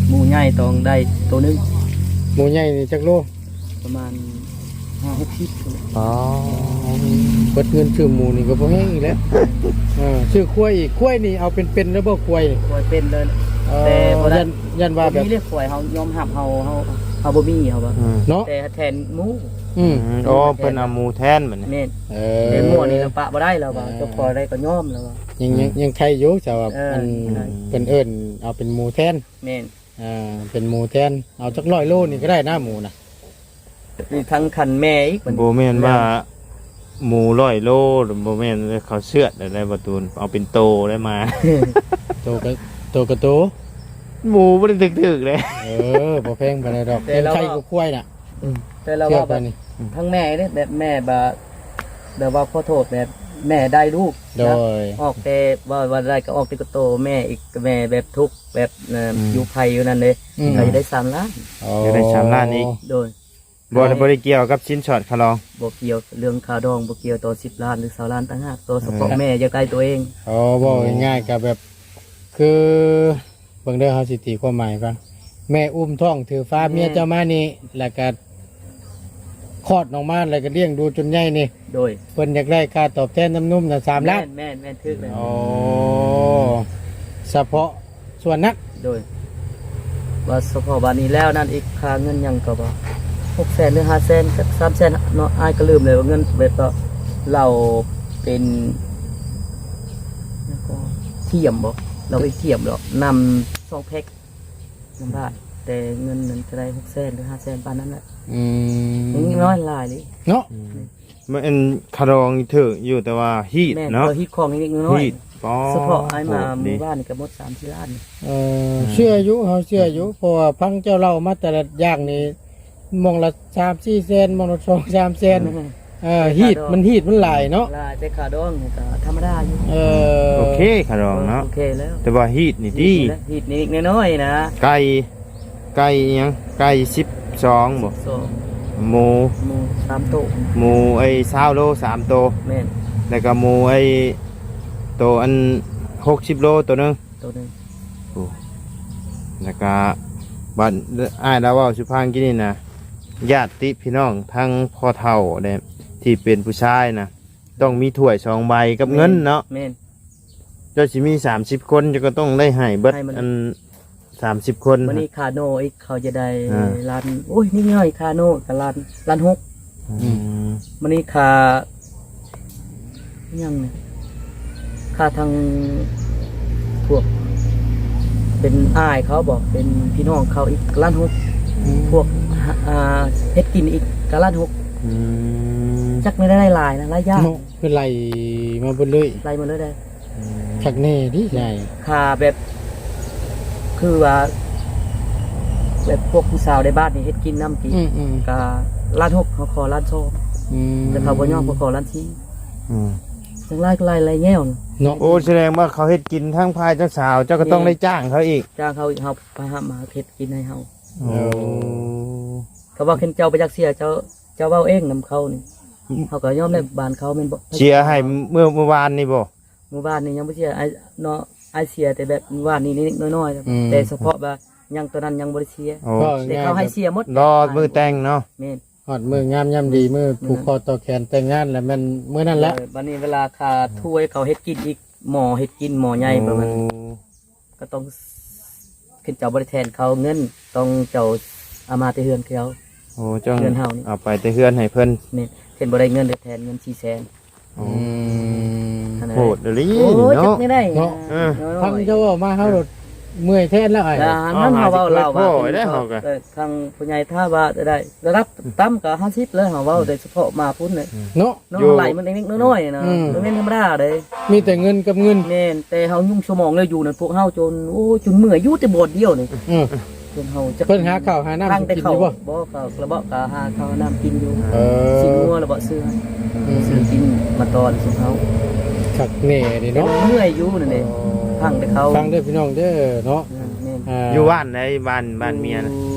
ໝູໃຫຍ່ຕ້ອງໄດ້ໂຕໜຶ່ງ ໝູໃຫຍ່ນີ້ຈັກໂລ ປະມານຫ້າຫົກສິບ ອໍ ເບິດເງິນຊື້ໝູນີ້ກໍບໍ່ແຮງອີກແລ້ວ ເອີ ຊື້ຄວາຍອີກ ຄວາຍນີ້ເອົາເປັນໆ ແລ້ວບໍ່ຄວາຍນີ້ ຄວາຍເປັນເລີຍ ເອີ ແຕ່ບໍ່ໄດ້ ຢ້ານ ຢ້ານວ່າແບບ ມີເລີຍຄວາຍ ເຮົາຍອມຮັບ ເຮົາ ເຮົາ ເຮົາບໍ່ມີ ເຮົາວ່າ ອືມ ເນາະ ແຕ່ແທນໝູ ອືມ ອືມ ອໍ ເພິ່ນເອົາໝູແທນບັດນີ້ ແມ່ນ ເອີ ແຕ່ໝູນີ້ນະປະບໍ່ໄດ້ ລະວ່າ ເອີ ເຈົ້າຂໍໄດ້ກໍຍອມ ລະວ່າ ຍັງ ຍັງ ອືມ ຍັງໄຄຢູ່ ສຳລັບ ເອີ ອັນ ເພິ່ນເອີ້ນເອົາເປັນໝູແທນ ແມ່ນ ອ່າ ເປັນໝູແທນ ເອົາຈັກຮ້ອຍໂລນີ້ກໍໄດ້ນະ ໝູນະ ອີກທັງຄັນແມ່ອີກ ບໍ່ແມ່ນວ່າໝູຮ້ອຍໂລ ບໍ່ແມ່ນເຂົາເຊືອດໄດ້ບໍ່ຕູນ ເອົາເປັນໂຕໄດ້ມາ ໂຕກະ ໂຕກະໂຕ ໝູບໍ່ໄດ້ຖືກໆເດ້ ເອີ ບໍ່ແພງປານໃດດອກ ແຕ່ລະ ເປັນໄຄກວ່າຄວາຍນະ ອືມ ແຕ່ລະວ່າແບບ ອືມ ທັງແມ່ເດ້ ແບບແມ່ບາ ແບບວ່າຂໍໂທດ ແບບແມ່ໄດ້ລູກ ໂດຍ ນະ ອອກແຕ່ວ່າ ວ່າໄດ້ກໍອອກແຕ່ກະໂຕ ແມ່ອີກ ແມ່ແບບທຸກ ແບບ ເອີ ອືມ ຢູ່ໄພຢູ່ນັ້ນເດ້ ອືມ ກໍຈະໄດ້ສາມລ້ານ ອໍ ຈະໄດ້ສາມລ້ານອີກ ໂດຍ ບໍ່ ບໍ່ໄດ້ກ່ຽວກັບສິນສອດຂະຫຼອງ ບໍ່ກ່ຽວ ເລື່ອງຄ່າດອງບໍ່ກ່ຽວ ຕໍ່ສິບລ້ານ ຫຼື ຊາວລ້ານຕ່າງຫາກ ຕໍ່ສະເພາະ ເອີ ແມ່ຢາກໄດ້ໂຕເອງ ອໍ ເວົ້າງ່າຍໆ ກໍແບບ ຄື ເບິ່ງເດີ ເຮົາຊິຕີຄວາມໝາຍໃຫ້ຟັງ ແມ່ອຸ້ມທ້ອງຖືຟາ ແມ່ນ ເມຍເຈົ້າມານີ້ ແລ້ວກໍຄອດອອກມາ ແລ້ວກໍລ້ຽງດູຈົນໃຫຍ່ນີ້ ໂດຍ ເພິ່ນຢາກໄດ້ຄ່າຕອບແທນນຳນົມນະ ສາມລ້ານ ແມ່ນໆໆ ຖືກແລ້ວ ໂອ້ ສະເພາະສ່ວນນັ້ນ ໂດຍ ວ່າສະເພາະບາດນີ້ແລ້ວນັ້ນອີກ ຄ່າເງິນຫຍັງກໍບໍ່ ຫົກແສນ ຫຼື ຫ້າແສນ ຈັກສາມແສນເນາະ ອ້າຍກໍລືມແລ້ວວ່າເງິນແບບວ່າ ເຫຼົ້າເປັນ ຫຍັງກໍ ທຽມບໍ່ ເຫຼົ້າເປັນທຽມດອກ ນຳສອງແພັກ ນຳບ້ານ ແຕ່ເງິນນັ້ນເທົ່າໃດ ຫົກແສນ ຫຼື ຫ້າແສນ ປານນັ້ນແຫຼະ ອືມ ຍັງນ້ອຍຫຼາຍເລີຍ ເນາະ ອືມ ມັນອັນຂະດອງຖືກຢູ່ ແຕ່ວ່າຮີດ ແມ່ນ ເນາະ ເອີ ຮີດຂອງເລັກໆນ້ອຍໆ ຮີດ ສະເພາະອ້າຍມາໝູ່ບ້ານນີ້ກໍໝົດສາມສີ່ລ້ານ ເອີ ເຊື່ອຢູ່ ເຮົາເຊື່ອຢູ່ ເພາະວ່າຟັງເຈົ້າເລົ່າມາແຕ່ລະຢ່າງນີ້ ໝ່ອງລະສາມສີ່ແສນ ໝ່ອງລະສອງສາມແສນ ອືມ ເອີ ຮີດ ມັນຮີດມັນຫຼາຍເນາະ ຫຼາຍ ແຕ່ຂາດອງນີ້ກໍທຳມະດາຢູ່ ເອີ ໂອເຄ ຂາດອງເນາະ ໂອເຄແລ້ວ ແຕ່ວ່າຮີດນີ້ຕິ ຮີດນີ້ເລັກໆນ້ອຍໆນະ ໄກ່ ໄກ່ອີ່ຫຍັງ ໄກ່ສິບສອງບໍ່ ສິບສອງ ໝູ ໝູສາມໂຕ ໝູໄອ້ຊາວໂລສາມໂຕ ແມ່ນ ແລ້ວກໍໝູໄອ້ໂຕອັນຫົກສິບໂລໂຕໜຶ່ງ ໂຕໜຶ່ງ ໂອ້ ແລ້ວກໍບັດອ້າຍລາວເວົ້າສູ່ຟັງກີ້ນີ້ນະ ຍາດຕິພີ່ນ້ອງທັງພໍ່ເຖົ້າເດ້ ທີ່ເປັນຜູ້ຊາຍນະ ຕ້ອງມີຖ້ວຍສອງໃບກັບເງິນເນາະ ແມ່ນ ແມ່ນ ເຈົ້າຊິມີສາມສິບຄົນ ເຈົ້າກໍຕ້ອງໄດ້ໃຫ້ເບິດ ໃຫ້ມັນ ອັນ ສາມສິບຄົນ ມື້ນີ້ຄາໂນອີກ ເຂົາຈະໄດ້ ອ່າ ລ້ານ ໂອ້ຍ ນິດໜ້ອຍ ຄາໂນກໍລ້ານ ລ້ານຫົກ ອືມ ມື້ນີ້ຄ່າ ຫຍັງນີ້ ຄ່າທາງພວກເປັນອ້າຍເຂົາບໍ ເປັນພີ່ນ້ອງເຂົາອີກລ້ານຫົກ ອືມ ພວກ ອ່າ ເຮັດກິນອີກກໍລ້ານຫົກ ອືມ ຈັກໄດ້ຫຼາຍນະ ຫຼາຍຢ່າງ ເນາະ ຄືໄລ່ມາເບິດເລີຍ ໄລ່ມາເລີຍໄດ໋ ອືມ ຄັກແນ່ຕິໃຫຍ່ ຄ່າແບບ ຄືວ່າ ແບບພວກຜູ້ສາວໃນບ້ານນີ້ເຮັດກິນນຳຕິ ອືມໆ ກໍລ້ານຫົກ ເຂົາຂໍລ້ານສອງ ອືມ ແຕ່ເຂົາບໍ່ຍອມ ເຂົາຂໍລ້ານສີ່ ອືມ ຈັ່ງຫຼາຍ ຫຼາຍ ຫຼາຍແນວເນາະ ໂອ້ ສະແດງວ່າເຂົາເຮັດກິນທາງຝ່າຍເຈົ້າສາວ ເຈົ້າກໍຕ້ອງ ແມ່ນ ໄດ້ຈ້າງເຂົາອີກ ຈ້າງເຂົາ ເຮົາໄປຫາມາເຮັດກິນໃຫ້ເຮົາ ໂອ້ ໂອ້ ກໍວ່າຄັນເຈົ້າບໍ່ຢາກເສຍ ເຈົ້າ ເຈົ້າເວົ້າເອງນຳເຂົານີ້ ເຮົາກໍຍອມແລ້ວ ບ້ານເຂົາແມ່ນບໍ່ ເສຍໃຫ້ເມື່ອ ເມື່ອວານນີ້ບໍ່? ເມື່ອວານນີ້ຍັງບໍ່ເສຍ ອ້າຍເນາະ ອ້າຍເສຍແຕ່ແບບເມື່ອວານນີ້ນິດໆໜ້ອຍໆ ອືມ ແຕ່ສະເພາະວ່າຍັງຕອນນັ້ນຍັງບໍ່ໄດ້ເສຍ ໂອ້ ແຕ່ເຂົາໃຫ້ເສຍໝົດ ລໍມື້ແຕ່ງເນາະ ແມ່ນ ຮອດມື້ງາມຍາມດີ ມື້ ອືມ ຜູກຄໍຕໍ່ແຂນແຕ່ງງານ ແລ້ວແມ່ນມື້ນັ້ນແຫຼະ ເອີ ບັດນີ້ເວລາຄ່າຖ້ວຍເຂົາເຮັດກິນອີກ ໝໍເຮັດກິນ ໝໍໃຫຍ່ປະມານນັ້ນ ໂອ້ ກໍຕ້ອງ ເຂົນເຈົ້າບໍ່ໄດ້ແທນເຂົາເງິນ ຕ້ອງເຈົ້າເອົາມາແຕ່ເຮືອນເຂົາ ໂອ້ ເຈົ້າ ເຮືອນເຮົານີ້ ເອົາໄປແຕ່ເຮືອນໃຫ້ເພິ່ນ ແມ່ນ ເຫັນບໍ່ໄດ້ເງິນ ໄດ້ແທນເງິນສີ່ແສນ ໂອ້ ອືມ ອັນນັ້ນ ໂຫດອີ່ຫຼີ ໂອ້ຍ ເນາະ ຈັກແນວໃດ ເນາະ ເອີ ຟັງເຈົ້າເວົ້າມາ ເຮົາໂລດເມື່ອຍແທນແລ້ວອ້າຍ ແລ້ວອັນນັ້ນເຮົາເວົ້າລາວວ່າ ເອີ ທາງຜູ້ໃຫຍ່ຖ້າວ່າໄດ້ລະດັບຕ່ຳກໍຫ້າສິບແລ້ວ ເຮົາເວົ້າແຕ່ສະເພາະມາພຸ້ນເລີຍ ເນາະ ເນາະ ຢູ່ ໄລ່ມັນເລັກໆນ້ອຍໆນະ ອືມ ບໍ່ແມ່ນທຳມະດາເດ້ ມີແຕ່ເງິນກັບເງິນ ແມ່ນ ແຕ່ເຮົາຍຸ່ງສະໝອງແລ້ວຢູ່ນັ້ນ ພວກເຮົາຈົນ ໂອ້ ຈົນເມື່ອຍ ຢູ່ແຕ່ບ່ອນດຽວນີ້ ເອີ ຈົນເຮົາຈັກ ເພິ່ນຫາເຂົ້າຫານ້ຳກິນຢູ່ບໍ່? ບໍ່ ເຂົາກະບໍ່ ກະຫາເຂົ້າຫານ້ຳກິນຢູ່ ເອີ ຊີ້ນງົວແລ້ວບໍ່ຊື້ໃຫ້ ອືມ ຊື້ກິນມາຕອນຊຸມເຮົາ ຄັກແນ່ເດ້ເນາະ ເມື່ອຍຢູ່ນັ້ນເດ້ ອໍ ຟັງແຕ່ເຂົາ ຟັງເດີພີ່ນ້ອງເດີເນາະ ແມ່ນ ອ່າ ຢູ່ບ້ານໃດ? ບ້ານ ບ້ານເມຍນະ ຢູ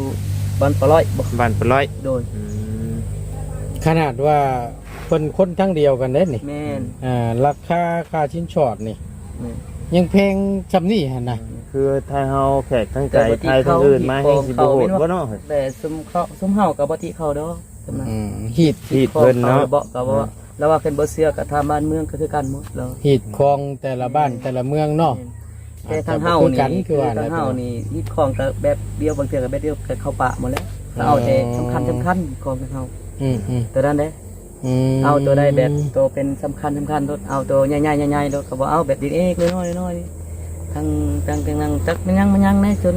່ບ້ານປາລ້ອຍບໍ່? ບ້ານປາລ້ອຍ ໂດຍ ອືມ ຂະໜາດວ່າ ເພິ່ນຄົນທາງດຽວກັນເດ້ນີ້ ແມ່ນ ອ່າ ລາຄາຄ່າສິນສອດນີ້ ແມ່ນ ຍັງແພງຊ່ຳນີ້ຫັ້ນນະ ຄືໄທເຮົາແຂກທາງໄກ ແຕ່ບໍ່ຕິ ໄທທາງອື່ນມາແຮງຊິບໍ່ໂຫດບໍ່ເນາະ ແຕ່ຊຸມເຂົາ ຊຸມເຮົາກໍບໍ່ຕິເຂົາດອກ ອືມ ຮີດ ຮີດເພິ່ນເນາະ ເຂົາເບາະກໍບໍ່ ອ່າ ແລ້ວວ່າຄັນບໍ່ເຊື່ອກໍຖາມບ້ານເມືອງກໍຄືກັນໝົດແລ້ວ ຮີດຄອງແຕ່ລະບ້ານ ແມ່ນ ແຕ່ລະເມືອງເນາະ ແມ່ນ ແຕ່ທາງເຮົານີ້ ຄືທາງເຮົານີ້ຮີດຄອງກໍແບບດຽວ ບາງເທື່ອກໍແບບດຽວກໍເຂົ້າປະໝົດແລ້ວ ກໍເອົາແຕ່ ອໍ ສຳຄັນໆ ຂອງທາງເຮົາ ອືມໆ ຕົວນັ້ນເດ້ ອືມ ເອົາຕົວໃດແບບໂຕເປັນສຳຄັນ ສຳຄັນໂລດ ເອົາໂຕໃຫຍ່ໆ ໃຫຍ່ໆໂລດ ກໍບໍ່ເອົາແບບເລັກໆນ້ອຍໆ ນ້ອຍໆນີ້ ທັງ ທັງ ທັງ ທັງ ຈັກແມ່ນຫຍັງ ແມ່ນຫຍັງແດ່ ຈົນ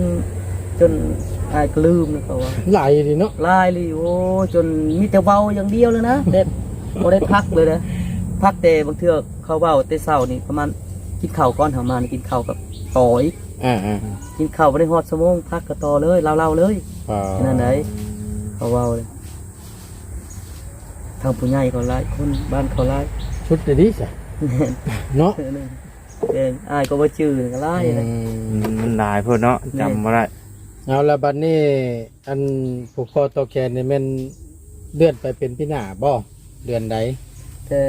ຈົນອ້າຍກໍລືມແລ້ວ ເຂົາວ່າ ຫຼາຍອີ່ຫຼີເນາະ ຫຼາຍອີ່ຫຼີ ໂອ້ ຈົນມີແຕ່ເວົ້າຢ່າງດຽວເລີຍນະ ແບບບໍ່ໄດ້ພັກເລີຍນະ ພັກແຕ່ບາງເທື່ອເຂົາເວົ້າແຕ່ເຊົ້ານີ້ ປະມານກິນເຂົ້າກ່ອນ ເຮົາມານີ້ກິນເຂົ້າກັບຕໍ່ອີກ ອ່າໆ ກິນເຂົ້າບໍ່ໄດ້ຮອດຊົ່ວໂມງ ພັກກໍຕໍ່ເລີຍ ລາວເລົ່າເລີຍ ອ່າ ແຄ່ນັ້ນໃດ ເຂົາເວົ້າເລີຍ. ທາງຜູ້ໃຫຍ່ເຂົາຫຼາຍຄົນ ບ້ານເຂົາຫຼາຍ ສຸດເລີຍຕິຊະ ເນາະ ແມ່ນ ອ້າຍກໍບໍ່ຈື່ ກໍຫຼາຍນະ ອືມ ມັນຫຼາຍໂພດເນາະ ແມ່ນ ຈຳບໍ່ໄດ້ ເອົາລະ ບັດນີ້ ອັນຜູກຄໍຕໍ່ແຂນນີ້ແມ່ນເລື່ອນໄປເປັນປີໜ້າບໍ່? ເດືອນໃດ? ແຕ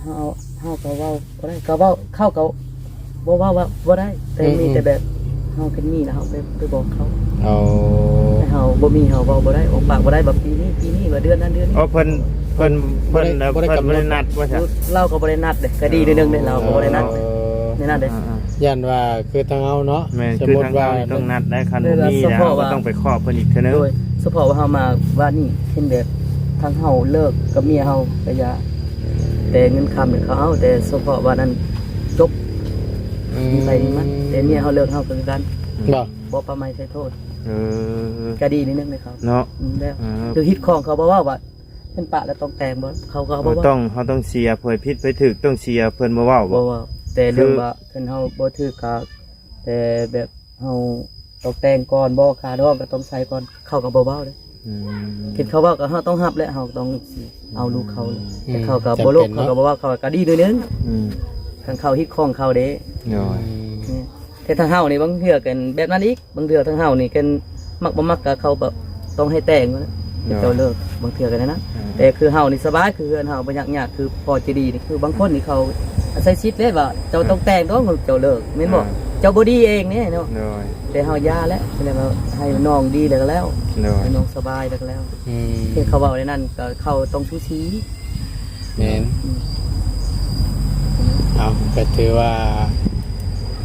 ່ເຮົາ ເຮົາກໍເວົ້າບໍ່ໄດ້ ກໍເວົ້າ ເຂົາກໍບໍ່ເວົ້າວ່າບໍ່ໄດ້ ແຕ່ ອືມ ມີແຕ່ແບບເຮົາຄັນມີແລ້ວເຮົາໄປ ໄປບອກເຂົາ ເອົາ ແຕ່ເຮົາບໍ່ມີ ເຮົາເວົ້າບໍ່ໄດ້ ອອກປາກບໍ່ໄດ້ວ່າປີນີ້ ປີນີ້ ວ່າເດືອນນັ້ນເດືອນນີ້ ອໍ ເພິ່ນ ເພິ່ນ ເພິ່ນ ບໍ່ໄດ້ ເພິ່ນ ບໍ່ໄດ້ ເພິ່ນບໍ່ໄດ້ນັດວ່າຊັ້ນ ລາວກໍບໍ່ໄດ້ນັດເດ້ ກໍດີໜຶ່ງເດ້ ລາວກໍບໍ່ໄດ້ນັດ ອໍ ແນວນັ້ນເດ້ ອ່າໆ ຢ້ານວ່າຄືທາງເຮົາເນາະ ແມ່ນ ສົມມຸດວ່າ ຄືທາງເຮົານີ້ຕ້ອງນັດໄດ້ ຄັນບໍ່ມີແລ້ວເຮົາກໍຕ້ອງໄປຂໍເພິ່ນອີກເທື່ອໜຶ່ງ ໂດຍ ສະເພາະວ່າເຮົາມາບ້ານນີ້ ເຫັນແບບ ທາງເຮົາເລີກກັບເມຍເຮົາກະຢ່າ ແຕ່ເງິນຄຳນີ້ເຂົາເອົາ ແຕ່ສະເພາະວ່ານັ້ນຈົບ ອືມ ໄປມັນ ແຕ່ເມຍເຮົາເລີກເຮົາກໍຄືກັນ ບໍ່ ບໍ່ປະໄມໃສ່ໂທດ ເອີ ກະດີນິດໜຶ່ງເດ້ເຂົາເນາະ ອືມ ແລ້ວ ເອີ ຄືຮີດຄອງເຂົາບໍ່ເວົ້າວ່າ ເປັນປະແລ້ວຕ້ອງແຕ່ງບໍ່ ເຂົາກໍບໍ່ເວົ້າ ຕ້ອງ ເຮົາຕ້ອງເສຍ ຜູ້ໃດຜິດຜູ້ໃດຖືກຕ້ອງເສຍ ເພິ່ນບໍ່ເວົ້າບໍ່ ບໍ່ເວົ້າ ແຕ່ເລື່ອງວ່າຄັນເຮົາບໍ່ຖືກກະ ແຕ່ແບບເຮົາຕ້ອງແຕ່ງກ່ອນບໍ່ ຄ່າດອງກໍຕ້ອງໃສ່ກ່ອນ ເຂົາກໍບໍ່ເວົ້າເດ້ ອືມ ເຫັນເຂົາເວົ້າກໍເຮົາຕ້ອງຮັບແຫຼະ ເຮົາຕ້ອງເອົາລູກເຂົາ ອືມ ແຕ່ເຂົາກໍບໍ່ລົບ ຈຳເປັນເນາະ ເຂົາກໍບໍ່ເວົ້າ ເຂົາກໍດີໜ້ອຍໜຶ່ງ ອືມ ຄັນເຂົາຮີດຄອງເຂົາເດ້ ໂດຍ ອືມ ແຕ່ທາງເຮົານີ້ບາງເທື່ອກໍແບບນັ້ນອີກ ບາງເທື່ອທາງເຮົານີ້ຄັນມັກບໍ່ມັກກໍເຂົາແບບຕ້ອງໃຫ້ແຕ່ງ ໂດຍ ເຈົ້າເລີກ ບາງເທື່ອກໍແນວນັ້ນ ອືມ ແຕ່ຄືເຮົານີ້ສະບາຍ ຄືເຮືອນເຮົາບໍ່ຍາກຍາກ ຄືພໍ່ໃຈດີນີ້ ຄືບາງຄົນນີ້ເຂົາອາໄສສິດເດ້ວ່າ ເຈົ້າຕ້ອງແຕ່ງດອກ ເຈົ້າເລີກ ແມ່ນບໍ່ ອ່າ ເຈົ້າບໍ່ດີເອງເດ້ເນາະ ໂດຍ ແຕ່ເຮົາຢ່າແຫຼະ ແລ້ວກໍໃຫ້ນ້ອງດີແລ້ວກໍແລ້ວ ໂດຍ ໃຫ້ນ້ອງສະບາຍແລ້ວກໍແລ້ວ ອືມ ທີ່ເຂົາເວົ້າໃນນັ້ນກໍເຂົາຕ້ອງສູສີ ແມ່ນ ອືມ ເອົາ ກໍຖືວ່າ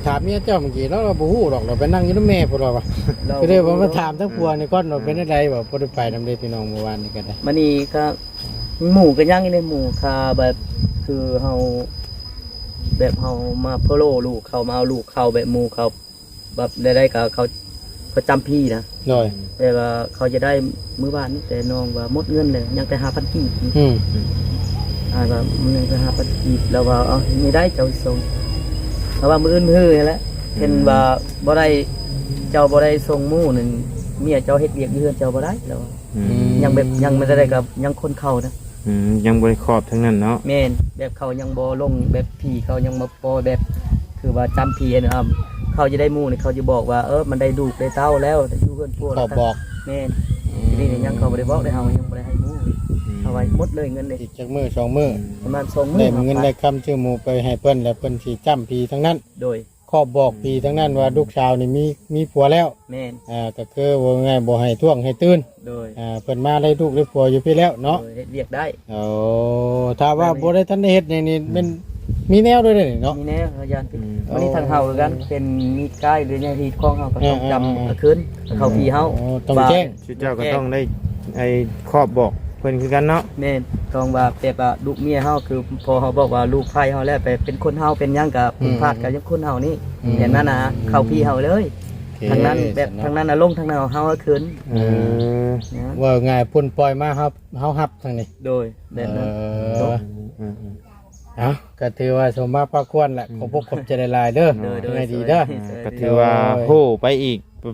ຖາມເມຍເຈົ້າເມື່ອກີ້ ລາວ ລາວບໍ່ຮູ້ດອກ ລາວໄປນັ່ງຢູ່ນຳແມ່ພຸ້ນ ລາວວ່າ ລາວ ກໍເລີຍວ່າມາຖາມທາງ ອ່າ ຜົວນີ້ກ່ອນວ່າ ອ່າ ເປັນຈັ່ງໃດ ວ່າບໍ່ໄດ້ໄປນຳເດ້ ພີ່ນ້ອງ ມື້ວານນີ້ກໍໄດ້ ມື້ນີ້ກໍ ໝູ່ກໍຍັງຢູ່ເດ້ ໝູ່ຄ່າແບບ ຄືເຮົາ ແບບເຮົາມາຟອລໂລລູກເຂົາ ມາເອົາລູກເຂົາ ແບບໝູ່ເຂົາ ແບບໃດໆກໍເຂົາປະຈຳພີນະ ໂດຍ ແຕ່ວ່າເຂົາຈະໄດ້ມື້ວານນີ້ ແຕ່ນ້ອງວ່າໝົດເງິນແລ້ວ ຍັງແຕ່ຫ້າພັນກີບ ອືມ ອ້າຍວ່າມື້ໜຶ່ງແຕ່ຫ້າພັນກີບ ລາວວ່າ ເອົາ ນີ້ໄດ້ ເຈົ້າສົ່ງ ລາວວ່າມື້ອື່ນມື້ຮືຫັ້ນແຫຼະ ອືມ ເຫັນວ່າບໍ່ໄດ້ ເຈົ້າບໍ່ໄດ້ສົ່ງໝູ່ນັ້ນ ເມຍເຈົ້າເຮັດວຽກຢູ່ເຮືອນເຈົ້າບໍ່ໄດ້ ລາວວ່າ ອືມ ຍັງແບບ ຍັງບໍ່ໄດ້ກັບ ຍັງຄົນເຂົານະ ອືມ ຍັງບໍ່ໄດ້ຂອບທາງນັ້ນເນາະ ແມ່ນ ແບບເຂົາຍັງບໍ່ລົງ ແບບຜີເຂົາຍັງບໍ່ພໍ ແບບ ຄືວ່າຈຳຜີຫັ້ນ ເຂົາຈະໄດ້ໝູ່ນີ້ ເຂົາຈະບອກວ່າ ເອີ ມັນໄດ້ລູກໄດ້ເຕົ້າແລ້ວ ໄດ້ຢູ່ເຮືອນຜົວ ຂໍບອກ ແມ່ນ ອືມ ທີນີ້ຍັງເຂົາບໍ່ໄດ້ບອກເດ້ ເຮົາຍັງບໍ່ໄດ້ໃຫ້ໝູ່ ອືມ ເອົາໄວ້ໝົດເລີຍເງິນເດ້ ອີກຈັກມື້ສອງມື້ ປະມານສອງມື້ ໄດ້ເງິນໄດ້ຄຳຊື້ໝູ່ໄປໃຫ້ເພິ່ນ ແລ້ວເພິ່ນຊິຈຳຜີທາງນັ້ນ ໂດຍ ຂໍບອກຜີທາງນັ້ນວ່າ ອືມ ລູກສາວນີ້ມີ ມີຜົວແລ້ວ ແມ່ນ ອ່າ ກໍຄືວ່າງ່າຍ ບໍ່ໃຫ້ທ້ວງໃຫ້ຕື່ນ ໂດຍ ອ່າ ເພິ່ນມາໄດ້ລູກໄດ້ຜົວຢູ່ພີ້ແລ້ວເນາະ ໂດຍ ເຮັດວຽກໄດ້ ໂອ້ ຖ້າວ່າ ແມ່ນ ບໍ່ໄດ້ທັນໄດ້ເຮັດຫຍັງນີ້ ອືມ ແມ່ນ ມີແນວດ້ວຍເດ້ເນາະ ມີແນວ ເຮົາຢ້ານ ອືມ ອັນນີ້ທາງເຮົາຄືກັນ ໂອ້ ເປັນມີດກ້າຍ ຫຼືແນວທີ່ຂອງເຮົາກໍຕ້ອງ ເອີໆໆ ຈຳຄືນ ເອີ ເຂົາພີ່ເຮົາ ໂອ້ ຕ້ອງແຈ້ງ ວ່າ ຊື່ເຈົ້າກໍຕ້ອງໄດ້ ໄອ້ ຄອບບອກເພິ່ນຄືກັນເນາະ ແມ່ນ ຕ້ອງວ່າແບບວ່າລູກເມຍເຮົາ ຄືພໍ່ເຮົາບອກວ່າລູກໃພ້ເຮົາແລ້ວ ໄປເປັນຄົນເຮົາ ເປັນຫຍັງກໍ ອືມ ຜິດພາດກໍຍັງຄົນເຮົານີ້ ອືມ ແບບນັ້ນນະ ອືມ ເຂົ້າພີ່ເຮົາເລີຍ ໂອເຄ ທາງນັ້ນແບບ ຊັ້ນເນາະ ທາງນັ້ນນະລົງ ທາງນັ້ນເຮົາເອົາຄືນ ເອີ ນະ ເວົ້າງ່າຍ ເພິ່ນປ່ອຍມາ ເຮົາ ເຮົາຮັບທາງນີ້ ໂດຍ ແບບນັ້ນ ເອີ ເອີໆ ເອົ້າ ກໍຖືວ່າສົມມາພາຄວນແຫຼະ ອືມ ຂອບອົກຂອບໃຈຫຼາຍໆເດີ ໂດຍໆ ໃຫ້ດີເດີ ໂດຍ ກໍຖືວ່າ ໂດຍ ຮູ້ໄປອີກ ປະ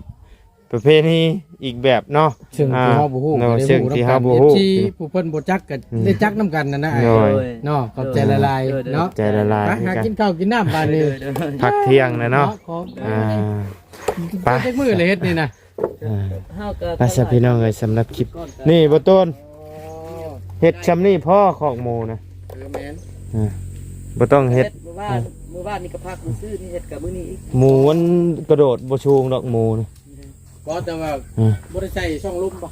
ປະເພນີອີກແບບເນາະ ເຊິ່ງທີ່ເຮົາບໍ່ຮູ້ ອ່າ ກໍໄດ້ຮູ້ນຳກັນ ເຊິ່ງທີ່ເຮົາບໍ່ຮູ້ ເອັຟຊີ ຜູ້ເພິ່ນບໍ່ຈັກກໍ ອືມ ໄດ້ຈັກນຳກັນຫັ້ນນະ ໂດຍ ເນາະ ຂອບໃຈຫຼາຍໆ ໂດຍໆ ເນາະ ຂອບໃຈຫຼາຍໆ ໄປຫາກິນເຂົ້າກິນນ້ຳບາດນີ້ ໂດຍໆ ພັກທ່ຽງແລ້ວເນາະ ເນາະ ຂໍ ອ່າ ໄປ ຈັກມື້ລະເຮັດນີ້ນະ ອ່າ ເຮົາກໍ ໄປຊະພີ່ນ້ອງເອີຍ ສຳລັບຄລິບນີ້ ບໍ່ຕົ້ນ ເຮັດຊ່ຳນີ້ພໍ ຄອກໝູນະ ເອີ ແມ່ນ ອ່າ ບໍ່ຕ້ອງເຮັດ ເຮັດມື້ວານ ອ່າ ມື້ວານນີ້ກໍພັກ ມື້ຊືນນີ້ເຮັດກັບມື້ນີ້ອີກ ໝູມັນກະໂດດບໍ່ສູງດອກ ໝູນະ ບໍ່ ແຕ່ວ່າ ອ່າ ບໍ່ໄດ້ໃສ່ຊ່ອງລົມບໍ່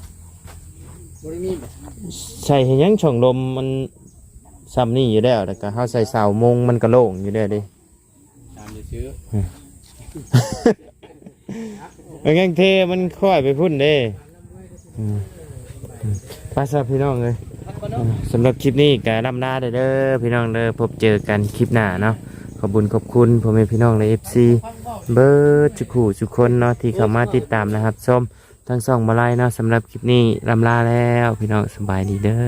ບໍ່ໄດ້ມີບໍ່ ໃສ່ເຮັດຫຍັງ ຊ່ອງລົມມັນຊ່ຳນີ້ຢູ່ແລ້ວ ແລ້ວກໍເຮົາໃສ່ເສົາມຸງ ມັນກໍໂລ່ງຢູ່ແລ້ວເດ້ ຕາມຊື່ໆ ເອີ ຍັງເທມັນຄ່ອຍໄປພຸ້ນເດ້ ອືມ ໄປຊະພີ່ນ້ອງເອີຍ ສຳລັບຄລິບນີ້ກໍລ່ຳລາເດີພີ່ນ້ອງເດີ ພົບເຈີກັນຄລິບໜ້າເນາະ ຂອບບຸນຂອບຄຸນພໍ່ແມ່ພີ່ນ້ອງ ແລະ ເອັຟຊີ ເບິດທຸກຜູ້ທຸກຄົນເນາະ ທີ່ເຂົ້າມາຕິດຕາມ ແລະ ຮັບຊົມທາງຊ່ອງບໍ່ໄລເນາະ ສຳລັບຄລິບນີ້ລ່ຳລາແລ້ວ ພີ່ນ້ອງ ສະບາຍດີເດີ.